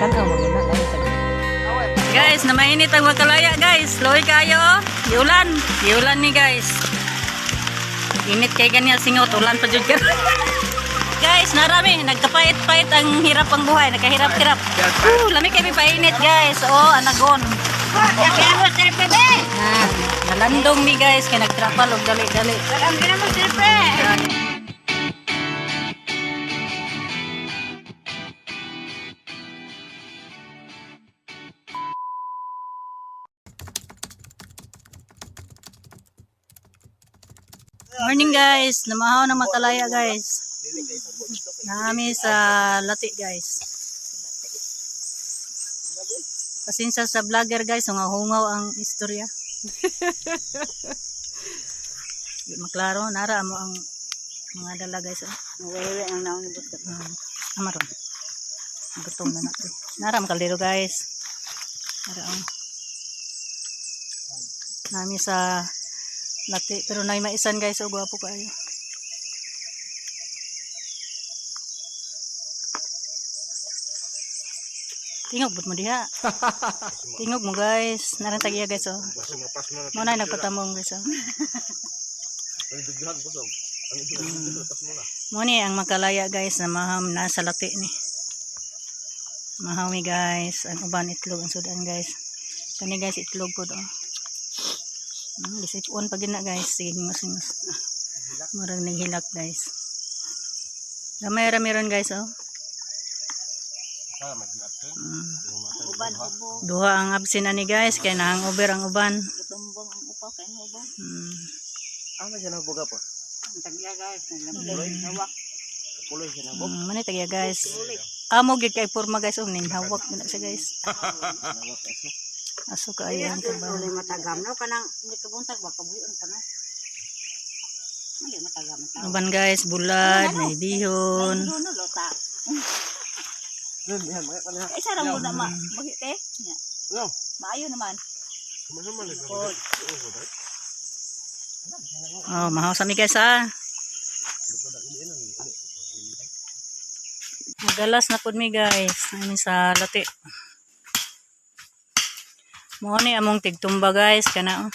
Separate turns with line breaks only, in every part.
Tanaw mo na lain sa
Guys, namainit ang makalaya, guys. Luoy kayo, oh. Giulan. Giulan ni, guys. Init kay ganyan singot. Ulan pa jud ka. Guys, narami. Nagkapait-pait ang hirap ang buhay. Nagkahirap-hirap. Lami kay mi painit, guys. Oh, anagon. Ah, nalandong mi, guys. Kay nagtrapal og dali-dali. Morning, guys. Namahaw ng makalaya, guys. Nami sa lati, guys. Pasensya sa vlogger, guys, hungaw-hungaw ang istorya. Di maklaro, nara mo ang mga dala, guys. Oh.
Wewe ang naong nibot.
Amaron. Gutom na natin. Nara ang kaldero, guys. Nara ang. Nami sa lati pero nay maisan, guys, oh, gwapo kayo. Tingog but mo diha. Tingog mo, guys. Narang tagiya, guys, oh. Mo na nagpatamong, guys, oh. Mo ni ang makalaya, guys, na maham na sa lati ni. Mahami, guys, ang uban itlog ang sudan, guys. Kani, guys, itlog po do. Lisip-on pag na, guys. Sige, ngos ngos. Murag naghilak, guys. Gamay ra meron, guys, oh.
Uban hubo.
Duha ang absent ani, guys, kay nahangover ang uban.
Tumbong ang upaw kay hubo.
Ah, may siya nabuga po.
Ang tagya, guys, naglamig hawak.
Puloy siya nabog.
Manay tagya, guys. Amo gyud kay porma, guys, oh, ning hawak na siya, guys. Aso kaayo ang trabaho.
Tuloy matagam no kanang hindi ka buntag ba kabuyon pa no. Hindi matagam tao.
Uban, guys, bulad, may bihon.
Ano no lota.
Yun, yan, mga kanina.
Ay sarang mo na ma. Bakit eh? Nya.
Ano?
Maayo naman.
Oh, mahaw sa mi, guys, ah. Magalas na pud mi, guys. Ami sa lati. Mo ni among tigtumba, guys, kana, oh.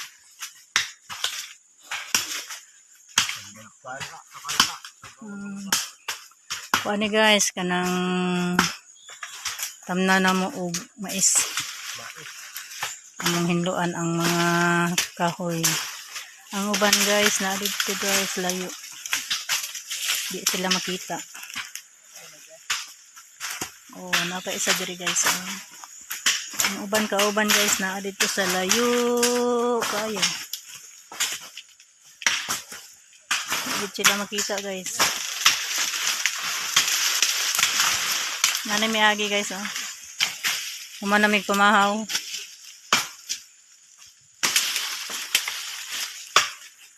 Kuan ni, guys, kanang tamna na mo og mais. Among hinloan ang mga kahoy. Ang uban, guys, na dito, guys, layo. Di sila makita. Oh, napa isa diri, guys. Oh. Ang uban kauban, guys, na dito sa layo kayo. Di sila makita, guys. Nanay may agi, guys, oh. Humanamig pamahaw.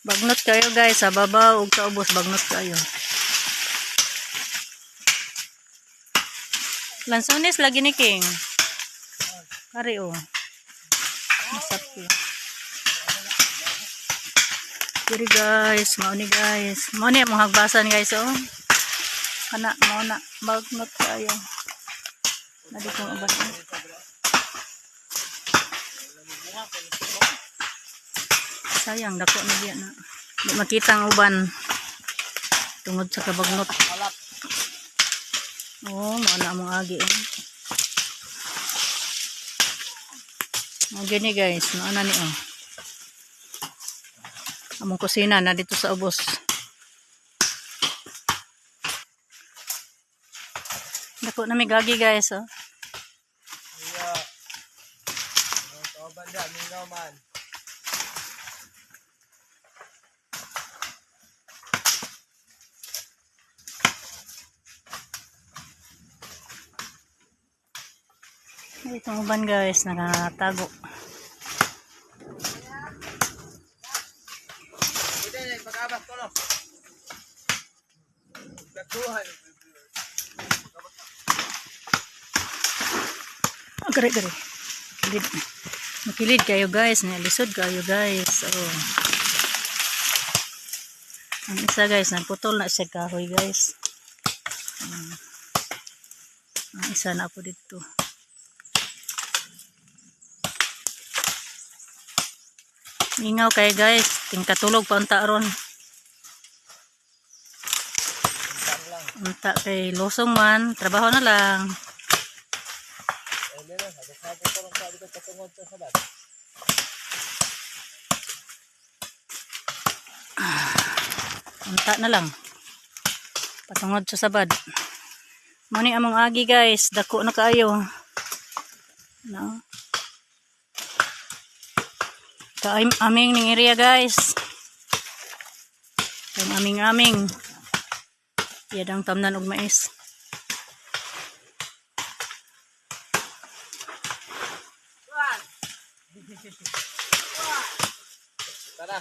Bagnot kayo, guys, sa babaw ug sa ubos bagnot kayo. Lansones lagi ni King. Kari oh. Masap ko. Diri, guys, mao ni, guys. Mao ni among hagbasan, guys, oh. Kana mao na bagnot kayo. Na di kong uban. Sayang dako na diya na. Di makita ang uban tungod sa kabagnot. Oo, mao na among agi. Eh. Mao gini, guys, mao na ni, oh. Among kusina na dito sa ubos. Dako na may gagi, guys, oh. Itong uban, guys, nakatago. Ah, gare, gare. Kilid. Makilid kayo, guys. Nalisod kayo, guys. Oh. Ang isa, guys, nagputol na siya kahoy, guys. Ang isa na po dito. Ingaw kay guys, tingkatulog pa unta ron. Unta kay losong man, trabaho na lang. Unta na lang. Patungod sa sabad. Mao ni among agi guys, dako na kaayo. No. Kaay aming ning area guys. Ang aming aming. Iyadang tamnan og mais.
Tara.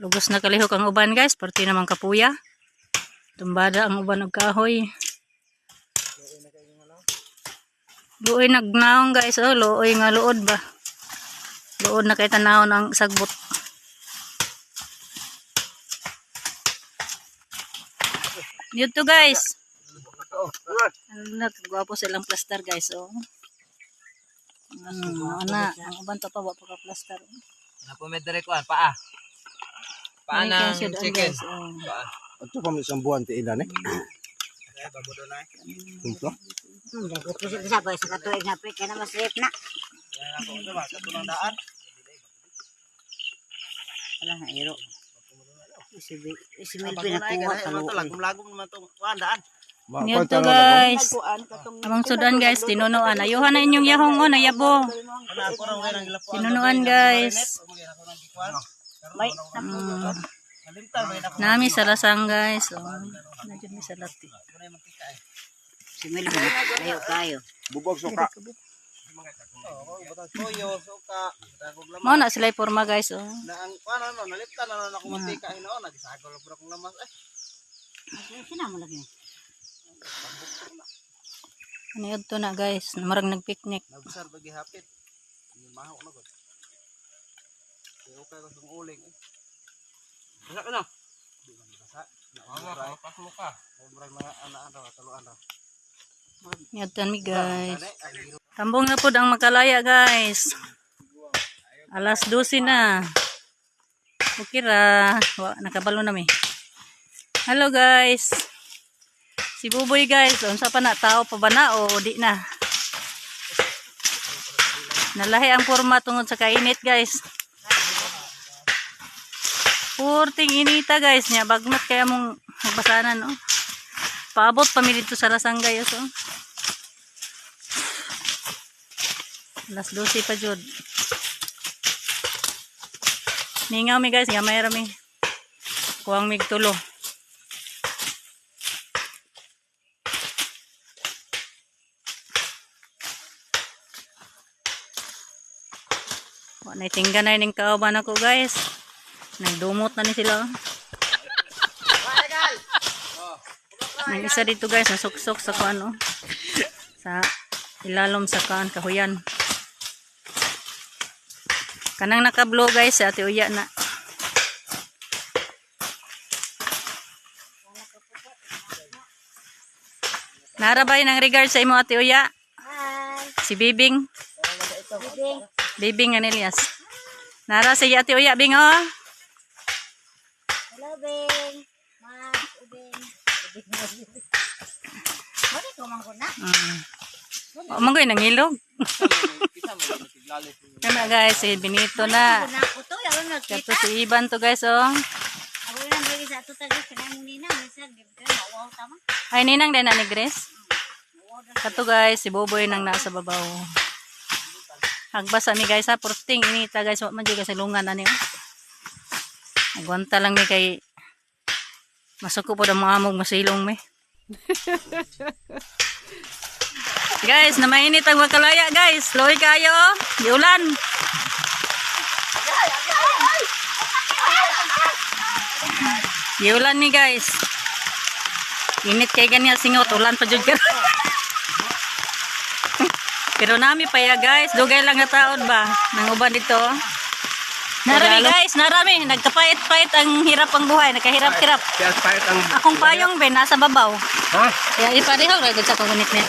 Lugos na kalihok ang uban guys, parte naman kapuya. Tumbada ang uban og kahoy. Luoy nagnaong guys, oh, luoy nga luod ba. Luod na kay tanawon ang sagbot. Dito guys. Ano na, gwapo silang plaster guys, oh. Ana, ang uban to pa wa pa ka plaster.
Napumedere ko paa. Paa
Ay,
ng
kaya siya doon,
chicken.
guys, oh.
Paa.
Ato pa man isang buwan ti ilan eh. Kumplo.
Dagot ko sa pa sa katuig na pre kay na masrip na. Wala na iro. Si si Melvin nakuha kaluoy.
Lagom-lagom naman itong daan.
Dito guys. Among sudan guys, tinunuan. Ayuhan na inyong yahong oh, nayabo. Tinunuan guys.
May
Nami sa lasang guys. Oh. Nandiyan mi sa lati.
Si Melvin layo kayo.
Bubog suka.
Toyo, suka.
Mao na sila porma guys oh.
Na ang ano no, naliptan na ako mantika hinoon, nagisagol pud akong lamas eh.
Sina mo lagi.
Ano yun to na guys, marag nagpicnic.
Nabsar bagi hapit. Mahaw na gud. Kay okay ko sa uling eh. Basa ka na. Di man basa. Pasmo ka. Murag mga anaan ra taluan ra.
Yadtan mi guys. Tambong na pod ang makalaya guys. Alas 12 na. Okay ra. Wa, nakabalo na mi. Hello guys. Si Buboy guys, unsa pa na tao pa ba na o di na? Nalahi ang forma tungod sa kainit guys. Purting inita guys niya bagnot kaya mong magbasanan no. Paabot pa mi dito sa Lasang guys oh. Alas 12 pa jud. Ningaw mi guys, gamay ra mi. Kuwang mig tulo. Wa na tingga na ning kauban ako guys. Nagdumot na ni sila. Oh. May isa dito guys, nasuksok sa kuan oh. Sa ilalom sa kuan kahuyan. Kanang naka-blow guys, si Ate Uya na. Narabay ng regard sa imo Ate Uya.
Hi.
Si Bibing.
Bibing.
Bibing Anelias. Nara si Ate Uya Bing oh.
Hello Bing. Mas Ubing. Mali ko man ko na.
Oh, manggoy nangilog. Kana guys, si Benito na.
Na ko to, yaron
Kato
nagkita.
si Ivan to guys oh.
Ako nang lagi sa ato tayo kanang nina, minsan di ba mauwaw tama.
Ay ninang din na ni Grace. Kato guys, si Boboy nang nasa babaw. Hagbasa mi guys ha, porting inita guys, wa man jud sa lungan ani. Oh. Agwanta lang mi kay masuko pod ang mga amog masilong mi. Guys, namainit ang makalaya guys. Luoy kayo oh. Giulan. Giulan ni guys. Init kay ganyan singot, ulan pa jud karon. Pero nami pa ya guys, dugay lang nga taon ba nang uban dito. Narami guys, narami. Nagkapait-pait ang hirap ang buhay. Nagkahirap-hirap.
Kaya pait ang
Akong payong be, nasa babaw.
Ha?
Kaya ipareho, ragod sa kagunit niya.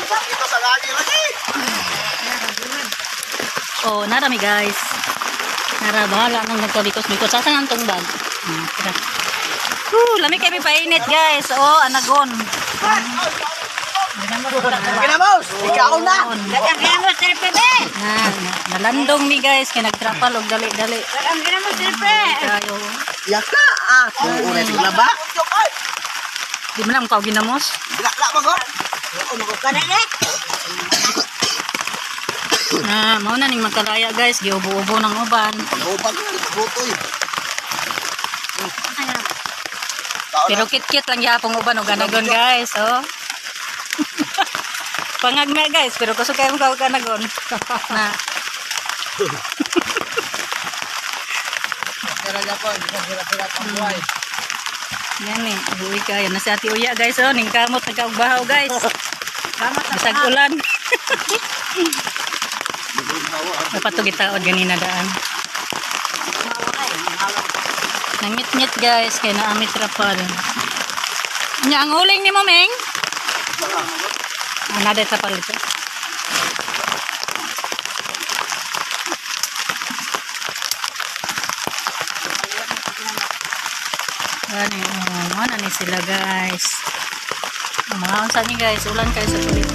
Ito sa lagi lagi.
Oh, narami guys. Nara, bahala nang nagkabikos-bikos. Saan ang tong bag? Tara. Woo, lami kami painit guys. Oh, anagon.
Ginamos, ikaw na.
Ang ginamos sirpe be.
Na, na, nalandong mi guys kay nagtrapal og dali-dali.
Ang ginamos sirpe.
Kayo.
Yaka ah. Kung unay sila ba?
Di man lang kao ginamos.
Dilakla mo ko.
Kana eh.
Na, mao na ning magkalaya guys, giubo-ubo ng uban.
Pag-upag na paglutoy.
Pero kit-kit lang gyapon uban og anagon guys, oh. Pangagna guys, pero kusog kayo mo og anagon. Na.
Kaya po, hirap-hirap ang buhay.
Yan eh, uwi kayo. Na si Ate Uya guys, oh, ning kamot nagkaugbahaw guys. Bisag ulan. Dapat to gitaod ganina daan. Nangit-ngit guys, kay naamit rapal. Nya ang uling ni Mameng. Ah, nada trapal ito. Gani, oh, mana ni sila guys. Mga unsa ni guys, ulan kayo sa tulit.